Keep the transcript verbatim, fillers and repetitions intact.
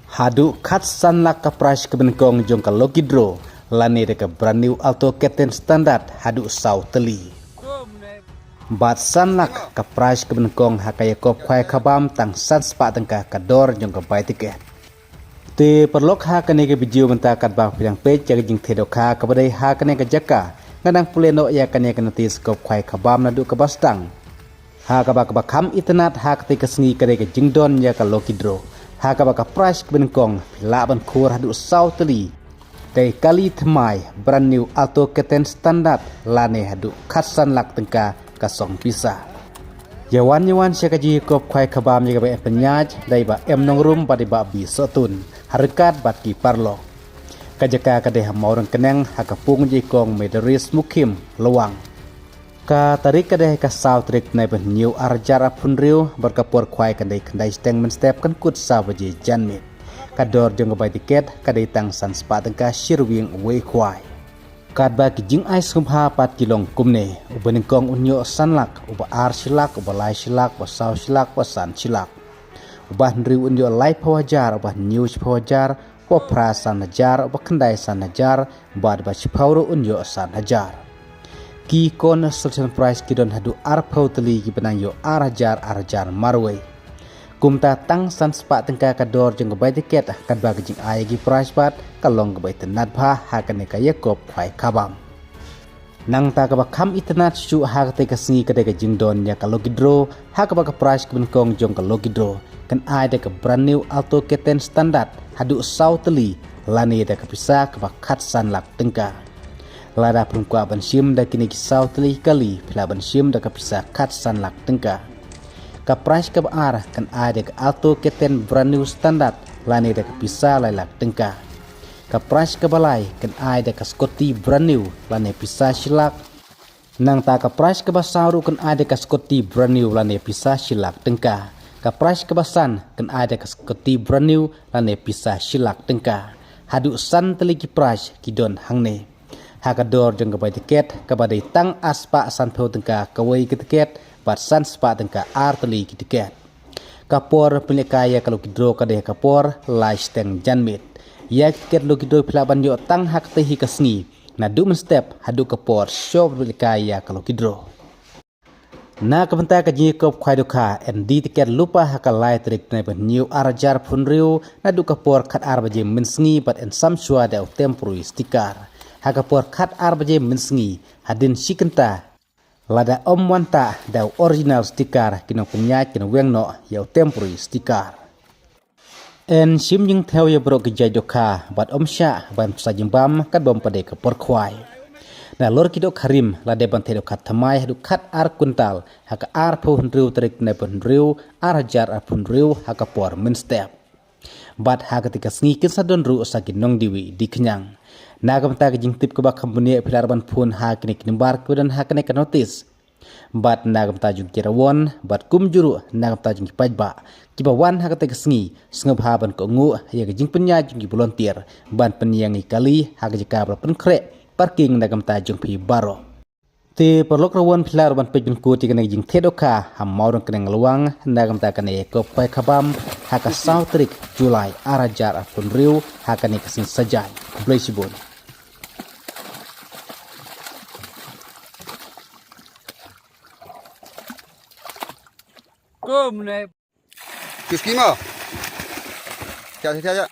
Haduh khatsan lak ka prize kaba nyngkong jong ka lucky draw lane da ka brand new Alto K ten standard haduh saw tylli. Bad san lak ka prize kaba nyngkong ha ka ïakob khwai khabam tang san spah tyngka ka dor jong ka bai tiket. Te paralok, ha kane ka video mynta katba phi dang peit ïa ka jingtheh dohkha kaba dei ha kane ka jaka, nga dang pule noh ïa kane ka notis kob khwai khabam naduh kaba sdang. Ha kaba, kaba kham itynnad ha katei ka sngi ka dei ka jingdon ïa ka lucky draw, ha kaba ka prize kaba nyngkong phi lah ban khur haduh saw tylli. Dei kali thymmai brand new Alto K ten standard lane haduh khatsan lak tyngka ka song pisa. Ïa wan ïa wan sha ka jingïakob khwai khabam ïa kaba em pynïaid dei Bah M Nongrum bad i Bah B Sohtun, ha ryngkat bad ki paralok. Ka jaka ka dei ha Mawryngkneng, ha ka pung jingïakong Methodists Mukhim Lawang. Ka tarik ka dei ka saw tarik bnai ba hynñiew ar hajar arphew hynriew, bad ka por khwai ka dei khyndai shiteng mynstep kan kut saw baje janmiet. Ka dor jong ka bai tiket ka dei tang san spah tyngka shi ryngwiang uwei khwai. Katba ki jingai sngewbha pat ki long kumne: uba nyngkong un ïoh san lak, uba ar shi lak, uba lai shi lak, uba saw shi lak, uba san shi lak. Uba hynriew un ïoh laiphew hajar, uba hynñiew shiphew hajar, uba phra san hajar, uba khyndai san hajar, bad uba shiphew ruh un ïoh san hajar. Ki consolation prize ki don haduh arphew tylli kiba nang ïoh ar hajar, ar hajar marwei. Kumta tang san spah tyngka ka dor jong ka bai tiket, katba ka jingai ïa ki prize pat ka long kaba itynnad bha ha kane ka ïakob khwai khabam. Nangta kaba kham itynnad shuh ha katei ka sngi ka dei ka jingdon ïa ka lucky draw, ha kaba ka prize kaba nyngkong jong ka lucky draw kan ai da ka brand new Alto K ten standard haduh saw tylli lane da ka pisa kaba khatsan lak tyngka. Lada phim kwah ban shim da kine ki saw tylli kali, phi lah ban shim da ka pisa khatsan lak tyngka. Ka prize kaba ar kan ai da ka Alto K ten brand new standard lane da ka pisa lai lak tyngka. Ka prize kaba lai kan ai da ka scooty brand new lane pisa shi lak. Nangta ka prize kaba saw ruh kan ai da ka scooty brand new lane pisa shi lak tyngka. Ka prize kaba san kan ai da ka scooty brand new lane pisa shi lak tyngka. Haduh san tylli ki prize ki don hangne. Ha ka dor jong ka bai tiket kaba dei tang ar spah sanphew tyngka kawei ka tiket bad san spah tyngka ar tylli ki tiket. Ka por pynlehkai ïa ka lucky draw ka dei ha ka por lai shiteng janmiet. Ïa ki tiket lucky draw phi lah ban ïoh tang ha katei hi ka sngi, naduh mynstep haduh ka por shu pynlehkai ïa ka lucky draw. Na ka bynta ka jingïakob khwai dohkha, yn die tiket lypa ha ka lai tarik bnai ba hynñiew ar hajar arphew hynriew naduh ka por khatar baje mynsngi bad yn sam shuwa da u temporary sticker. Ha ka por khatar baje mynsngi, hadien shi kynta, lada ym wan tah da u original sticker, ki nongpynïaid kin weng noh ïa u temporary sticker. Yn shim jingthew ïa baroh ki jait dohkha bad ym shah ban pynshah jingbam katba ym pat dei ka por khwai. Nalor ki dohkha rim la dei ban theh dohkha thymmai haduh khatar kwintal ha ka arphew hynriew tarik bnai ba hynriew ar hajar arphew hynriew ha ka por mynstep. Bad ha katei ka sngi kin sa don ruh sa ki nongdie wieh die khñiang. Na ka bynta ka jingtip kaba kham bniah phi lah ban phone ha kine ki number kiba don ha kane ka notis. Bad na ka bynta jong ki rawon bad kumjuh ruh na ka bynta jong ki paidbah kiba wan ha katei ka sngi, sngewbha ban kohnguh ïa ka jingpynïaid jong ki volunteer ban pynïeng ïa ki kali ha ka jaka ba la pynkhreh parking na ka bynta jong phi baroh. Te paralok, rawon phi lah ruh ban peit ban kut ïa kane ka jingtheh dohkha ha Mawryngkneng Lawang na ka bynta kane ka ïakob khwai khabam ha ka saw tarik July ar hajar arphew hynriew ha kane ka sngi Saitjaiñ. Khublei shibun. Kumne. Kiskima. Cha cha cha.